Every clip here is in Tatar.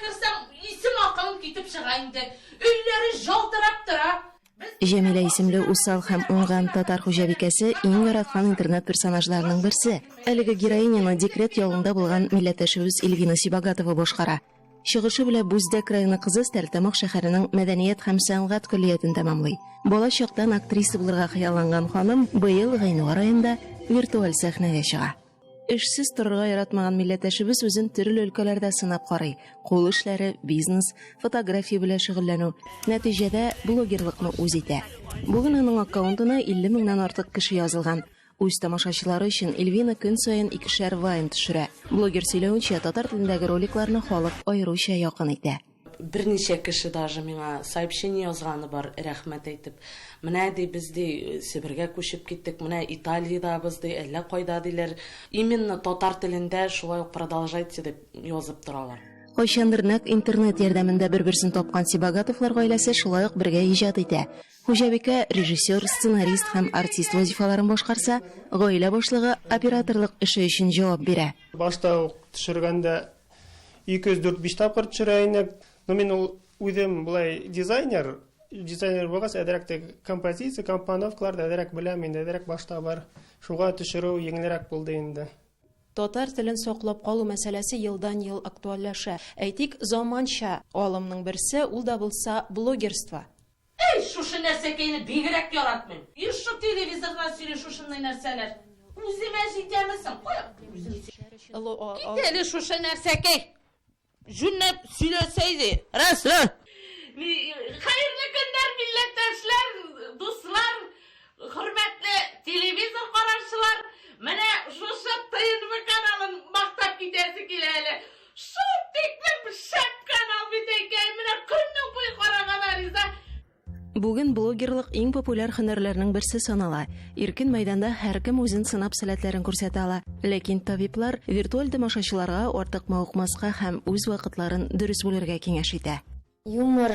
керсәң, исем акылым китеп чыга инде. Өйләре җалтырап тора. Җәмилә исемле усал һәм уңган татар хуҗабикәсе иң яраткан интернет персонажларының берсе. Әлеге героиняны декрет ялында булган милләттәшебез Эльвина Сибагатова башкара. Чыгышы белән Бүздәк районы кызы Стәрлетамак шәһәренең мәдәният һәм сәнгать көллиятен тәмамлый. Бала чактан актриса булырга хыялланган ханым быел гыйнвар аенда виртуаль сәхнәгә чыга. Эшсез торырга яратмаган милләттәшебез үзен төрле өлкәләрдә сынап карый. Кул эшләре, бизнес, фотография белән шөгыльләнү. Нәтиҗәдә, блогерлыкны үз итә. Бүген аның аккаунтына 50 меңнән артык кеше язылган. Үз тамашачылары өчен Эльвина көн саен икешәр вайн төшерә. Блогер сөйләвенчә, татар телендәге роликларны халык аеруча якын итә. Берничә кеше даже миңа сообщение язганы бар, рәхмәт әйтеп. Менә, ди, без, ди, Себергә күчеп киттек, менә Италиядәбез, ди, әллә кайда, диләр. Именно татар телендә шулай ук продолжайте дип язып торалар. Кайчандыр нәкъ интернет ярдәмендә бер-берсен тапкан Сибагатовлар гаиләсе шулай ук бергә иҗат итә. Хуҗабикә режиссер, сценарист һәм артист вазифаларын башкарса, гаилә башлыгы операторлык эше өчен җавап бирә. Башта ук төшергәндә 204-5 тапкыр төшерә инек. Ну, мин ул үзем болай дизайнер, дизайнер булгач, әзрәк теге композиция, компоновкалар да әзрәк беләм инде, әзрәк башта бар. Шуңа төшерү җиңелрәк булды инде. Татар телен саклап калу мәсьәләсе елдан-ел актуальләшә. Әйтик, заманча алымның берсе, ул да булса блогерство. Әй, шушы нәрсәкәйне бигрәк яратмыйм. И шу телевизордан сөйли шушындый нәрсәләр. Үземә җитәме соң? Кая үзем Кит әле шушы нәрсәкәй. Җүнләп сөйләсә иде. Раз, раз. Хәерле көннәр, милләттәшләр, дуслар, хөрмәтле телевизор караучылар. Менә шушы ТНВ каналын мактап китәсе килә әле. Шул тиклем шәп канал бит әйкәй, менә көннең буе карагана риза. Бүген блогерлык иң популяр һөнәрләрнең берсе санала. Иркен мәйданда һәркем үзен сынап сәләтләрен күрсәтә ала. Ләкин табиблар виртуаль тамашачыларга артык мавыкмаска һәм үз вакытларын дөрес бүлергә киңәш итә. Юмор,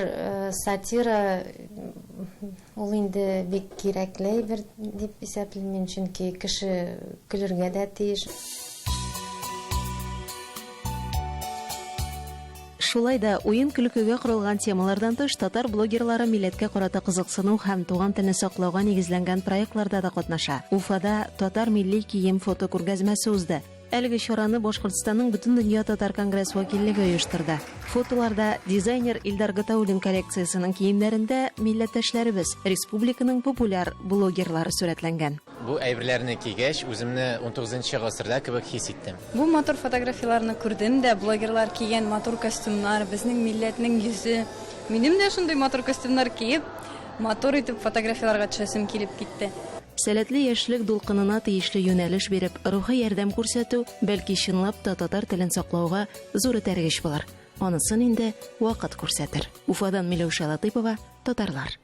сатира ул инде бик кирәкле әйбер дип исәплим мин, чөнки кеше көлергә дә тиеш. Шулай да, уен-көлкегә корылган темалардан тыш, татар блогерлары милләткә карата кызыксыну һәм туган телне саклауга нигезләнгән проектларда да катнаша. Уфада Татар милли кием фотокүргәзмәсе узды. Әлеге чараны Башкортстанның Бөтендөнья татар конгресс вәкиллеге оештырды. Фотоларда дизайнер Илдар Гатауллин коллекциясенең киемнәрендә милләттәшләребез, республиканың популяр блогерлары сурәтләнгән. Бу әйберләрне кигәч, үземне унтугызынчы гасырда кебек хис иттем. Бу матур фотографияләрне күрдем дә, блогерлар кигән матур костюмнар, безнең милләтнең йөзе. Минем дә шундый матур костюмнар киеп, матур итеп фотографияләргә төшәсем килеп китте. Сәләтле яшьлек дулкынына тиешле юнәлеш биреп, рухи ярдәм күрсәтү, бәлки, чынлап та татар телен саклауга зур этәргеч булыр. Анысын инде вакыт күрсәтер. Уфадан Миләүшә Латыйпова, Татарлар.